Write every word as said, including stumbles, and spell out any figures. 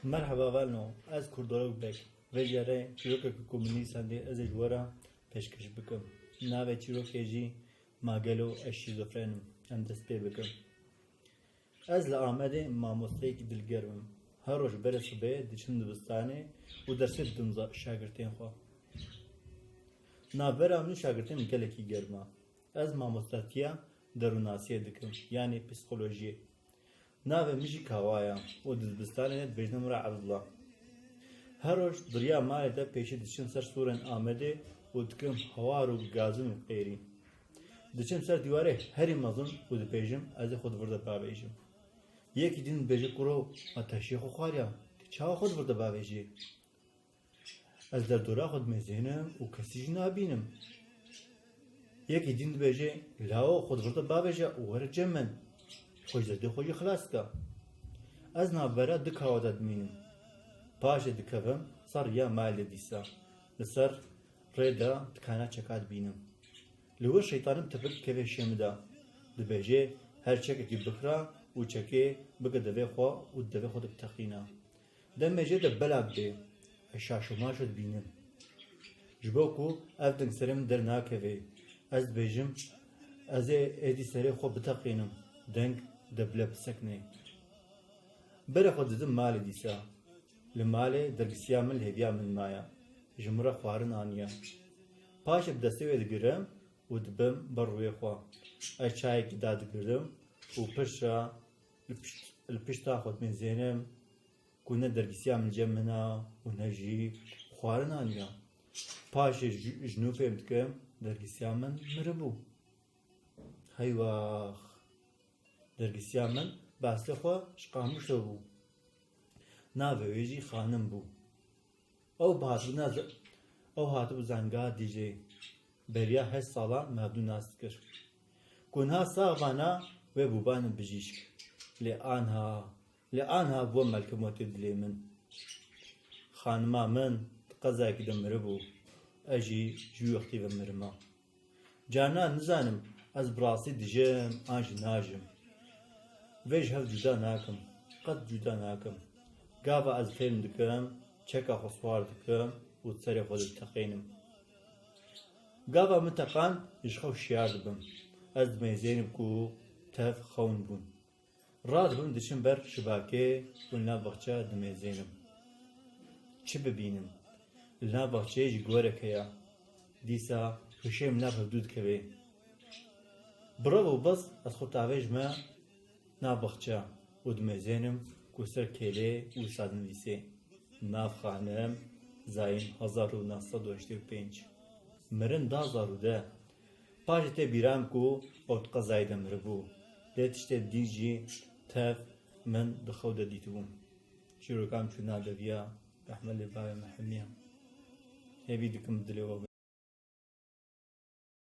Merheba velno, ez Kurdorok Beg. Vê jere çîrokeke ku min nivîsandî ez ê ji we re pêşkêş bikim. Navê çîrokê jî Ma gelo ez şîzofren im? Em dest pê bikin. Ez li Amedê mamosteyekî dilgerm im. Her roj berê sibê diçim dibistanê û dersê didim za-, şagirtên xwe. Navbera min û şagirtên min gelekî germ e. Ez mamostatiya derûnasiyê dikim, yanî psîkolojiyê. Navê min jî Kawa ye û di dibistanê de dibêjin min re Evdila. Her roj di riya malê de pêşî diçim ser sûrên Amedê û dikim hawar û gazin û qêrî. Diçim ser dîwarê herî mezin û dibêjim, ez ê xwe di vir de bavêjim. Yekî din dibêje, kuro, ma te şiyê xwe xwariya? Tu çawa xwe di vir de bavêjî? Ez derdora xwe dimêzênim û kesî jî nabînim. Yekî din dibêje, lawo, xwe di vir de bavêje û were cem min. Xwe ji derdê xwe jî xilas bike. Ez navbera du kawa de dimînim. Paşê dikevim ser riya malê dîsa. Li ser rê de tikana çeka dibînim. Li wir şeytanim tipik dikeve hişê min de. Dibêje, her çekekî bikira û çekê bike devê xwe û devê xwe de biteqîne. Demê jê de bela dibê, ez şaşo maşo dibînim. Ji bo ku ev deng serê min dernakeve, ez dibêjim, ez ê êdî serê xwe biteqînim, deng de bile bisekine. Berê xwe didim malê dîsa. Li malê dergisiya min li hêviya min maye. Ji min re xwarin aniye. Paşê bi destê wê digirim û dibim ber rûyê xwe. Ez çayekî dadigirim û piştre li pişt, li pişta xwe dimêzênim ku ne dergisiya min cem min a û ne jî xwarin aniya. Paşê ji, ji nû fêm dikim, dergisiya min miribû. Heywax! Dergisiya min bi eslê xwe ji Qamişlo bû. Navê wê jî Xanim bû. Ew bi hatibûna ze-, ew hatibû zangeha Dîcleyê. Beriya heşt salan me hevdû nas dikir. Ku niha sax vana wê bûbane bijîşk. Lê anha, lê anha bû melkemotê dilê min. Xanima min di qezayekî de miribû. Ez jî ji wî wextî ve mirime. Carna nizanim ez bi rastî dijim an jî najim. Vê ji hev cuda nakim. Qet cuda nakim. Gava ez fêm dikim, çeka xwe siwar dikim û serê xwe diteqînim. Gava min teqand ji xew şiyar dibim. Ez dimêzênim ku tev xewn bûn. Radibim diçim ber şibakê û li nav baxçe dimêzênim. Çi bibînim? Li nav baxçeyê jî gorek heye. Dîsa hişê min nav hevdû dikeve. Bi rev û biz ez xwe tavêjime nav baxçe û dimêzênim ku ser kêlê wisa dinivîsê. Nav Xanim, Zayîn hezar û neh sed û heştê û pênc. Mirin du hezar û deh. Paşê tê bîra min ku ew di qezayê de miribû. Lê tiştê dî jî tev min di xew de dîtibûm. Çîroka min çûna deviya, rehmet lê bavê min hemiya. Hêvî dikim dilê we